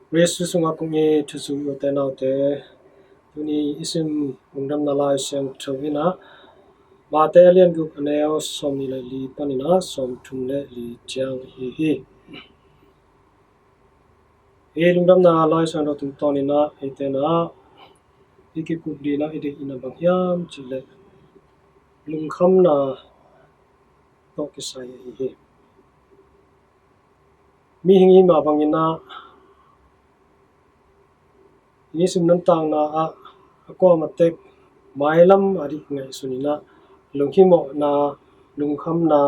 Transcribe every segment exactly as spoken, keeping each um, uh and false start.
Khrih Jesuh sungah kong it thuzui ute naute, tuni i sim Lungdamna Lai Siangtho in ah Mate a lian guk, a neu sawmnih le li panin ah sawmthum le li ciang ahi hi. Hih Lungdamna Lai Siangtho tungtawn in ah eite in ah i kikup ding in ah i deih in ah bang hiam cih leh lungkhamna tawh kisai ahi hi. Mihing i hih mah bangin ah i nisim nuntakna ah a kuamah tek mailam a ding ngaihsun in ah lunghimawhna, lungkhamna,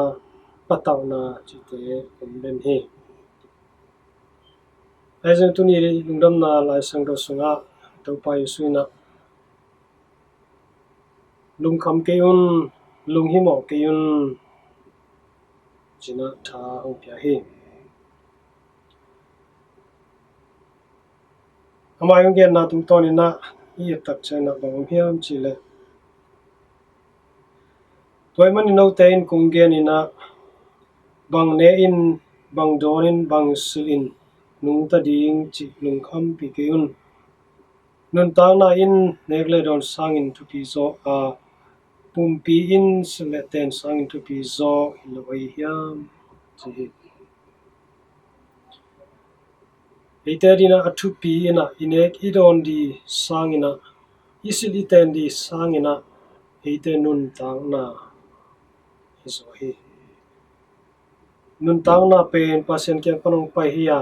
patauhna cihte om den hi. Ahi zong tuni Lungdamna Lai Siangtho sungah Topa Jesuh in ah lungkham kei un, lunghimawh kei un, ci-in ah tha hong pia hi. Amah i hong genna tungtawn in ah i et tak ciangin ah bang om hiam cih leh, tua ahih manin note in kong gen in ah, bang ne in, bang dawn in, bang silh in nungta ding cih lungkhampih kei un. Nuntakna in nek le dawn sangin thupi zaw a, pumpi in silh le ten sangin thupi zaw hi lo ahi hiam, ci hi. Eite ading in ah a thupi in ah i nek i dawn ding sangin ah, i silh i ten ding sangin ah eite nuntakna hi zaw hi. Nuntakna pen Pasian kiang pan hong pai hi a,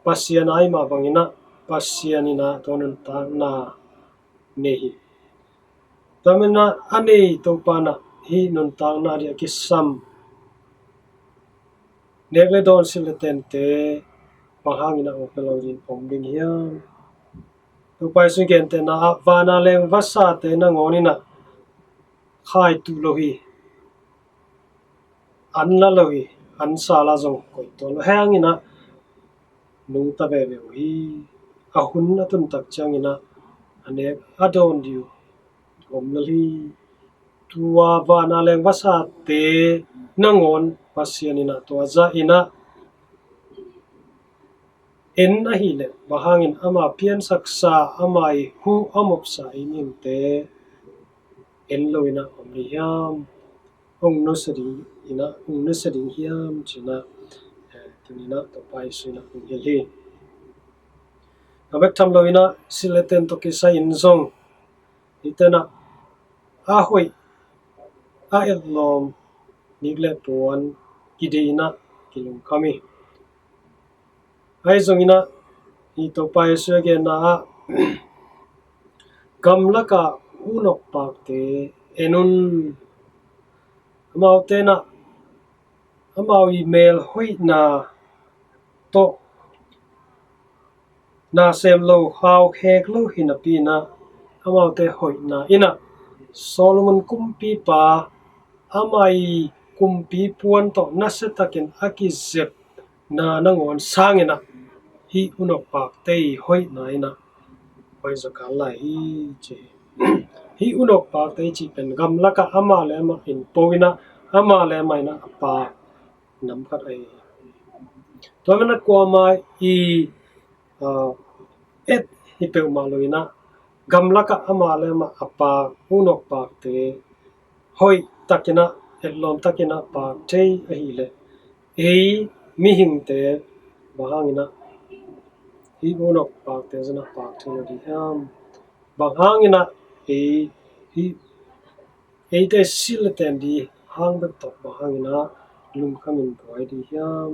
Pasian a ahih mah bangin ah Pasian in ah tua nuntakna nei hi. Tua manin ah a nei Topa in ah hih nuntakna ding a kisam nek le dawn, silh le tente bang hangin ah hong pia lo ding om ding hiam? Topa Jesuh gentehna ah, vana leng vasate nangawn in ah khaitu lo hi, an la lo hi, an sa la zong koih tuan lo, ahi hangin ah nungta veve uh hi. A hun a tun tak ciangin ah a nek a dawn ding uh om lel hi. Tua vana leng vasate nangawn Pasian in ah tua zah in ah en ahih leh bang hangin ama piansaksa, ama i huh a mopsa i mihingte en lo in ah om ding hiam? Hong nusia ding in ah, hong nusia ding hiam ci-in ah, eh, tuni in ah Topa Jesuh in ah hong hilh hi. Tua bek tham lo in ah silh le ten tawh kisai in zong eite in ah a hoih a etlawm nik le puan kideih in ah kilungkham hi. Ahi zongin ah hih Topa Jesuh a genna ah gamlak ah unok pakte en un. Amaute in ah amau i mel hoihna tawh nasem lo, haukhek lo hi napi in ah amaute hoihna in ah Solomon kumpipa ama i kumpi puan tawh nasiatakin a kizepna nangawn sangin ah hih unok pakte i hoihna in ah hoih zaw kal lai hi, ci hi. Hih unok pakte i cih pen gamlak ah amah le amah in po in ah, amah le amah in ah a pak nam khat ahi hi. Tua manin ah kuamah i, ah, et hi peuhmah lo in ah gamlak ah amah le amah a pak, unok pakte hoih takin ah, etlawm takin ah pak thei ahih leh ei mihingte bang hangin ah hih unok pakte zah in ah pak thei lo ding hiam? Bang hangin ah ei hih eite silh le ten ding hang bek tawh bang hangin ah lungkhamin buai ding hiam?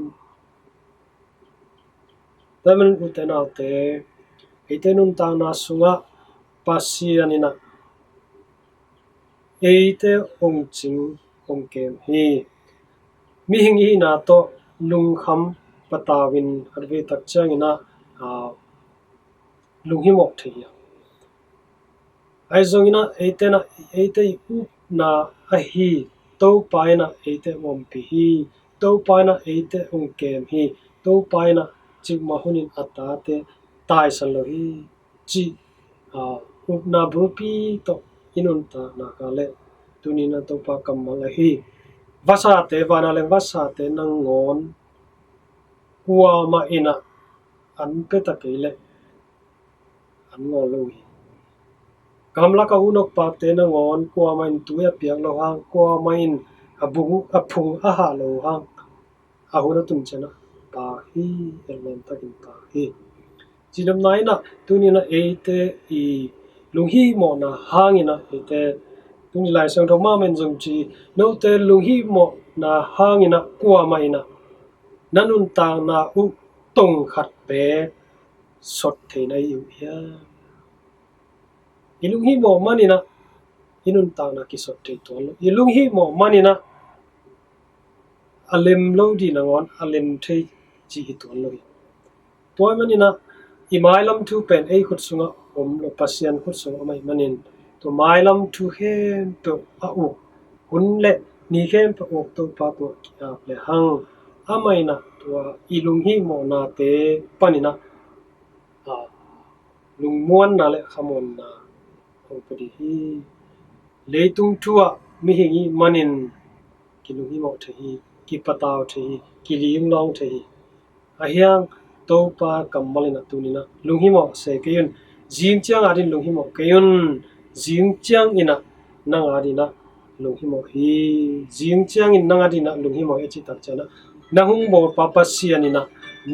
Tua manin ute naute, eite nuntakna sungah Pasian in ah eite hong cing hong kem hi. Mihing i hihna tawh lungkham patau in a vei tak ciangin ah, ah, lunghimawh thei hi. Ahi zongin ah eite in ah eite i upna ahi Topa in ah eite ompih hi. Topa in ah eite hong kem hi. Topa in ah cikmah hunin a tate taisan lo hi, cih, ah, upna bulpi tawh i nuntakna ka leh tuni in ah Topa kammal ahi vasate, vana leng vasate nangawn kuamah in ah an pia ta kei leh an ngawl lo hi. Gamlak a hun uk pakte nangawn kuamah in tui a piak loh hang, kuamah in a bung a phung a hah loh hang, a hun a tun ciangin ah pak hi, et lawm takin pak hi. Cidamna in ah tuni in ah eite i lunghihmawhna hangin ah eite tuni Lai Siangtho mahmah in zong ci, note lunghihmawhna hangin ah kuamah in ah na nuntakna uh tong khat beek sot thei na hi uh hiam? I lunghihmawh manin ah i nuntakna kisot thei tuan lo. I lunghihmawh manin ah a lem lo dih nangawn a lem thei cih hi tuan lo hi. Tua ahih manin ah i mailam thu pen ei khut sungah om lo, Pasian khut sungah om ahih manin tua mailam thu khempeuh a uk hun le ni khempeuh a uk Topa tungah ki-ap lehang amah in ah tua i lunghihmawhnate panin ah, a, lungmuanna le khamuanna hong pia ding hi. Leitung thu ah mihing i hih manin kilunghimawh thei hi, kipatau thei hi, kilinglawng thei hi. Ahi hang Topa kammal in ah tuni in ah lunghimawh se kei un, zing ciang adingin lunghimawh kei un, zing ciangin ah nang adingin ah lunghimawh hi. Zing ciangin nang adingin ah lunghimawh hi a cih tak ciangin ah na hong bawlpa Pasian in ah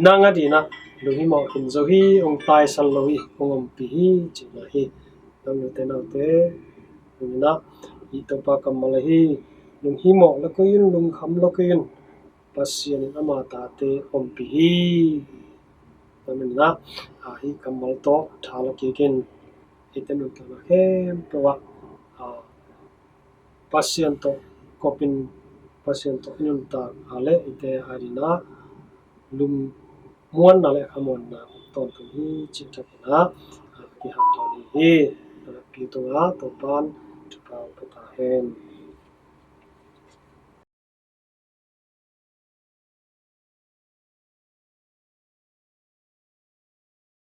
nang adingin ah lunghimawh hi zo hi, hong taisan lo hi, hong ompih hi cihna hi. Nang nute naute, tuni in ah i Topa kammal ahi lunghimawh la koi un, lungkham la koi un, Pasian in ama tate ompih hi. Tua manin ah, a, hih kammal tawh tha la kik in, eite nuntakna khempeuh ah, a, Pasian tawh kop in, Pasian tawh i nuntak a leh eite adingin ah lungmuanna le khamuanna tawntung hi cih thakin ah, a, kihanthawn hi. A, pi tungah Topa'n thupha hong pia ta hen.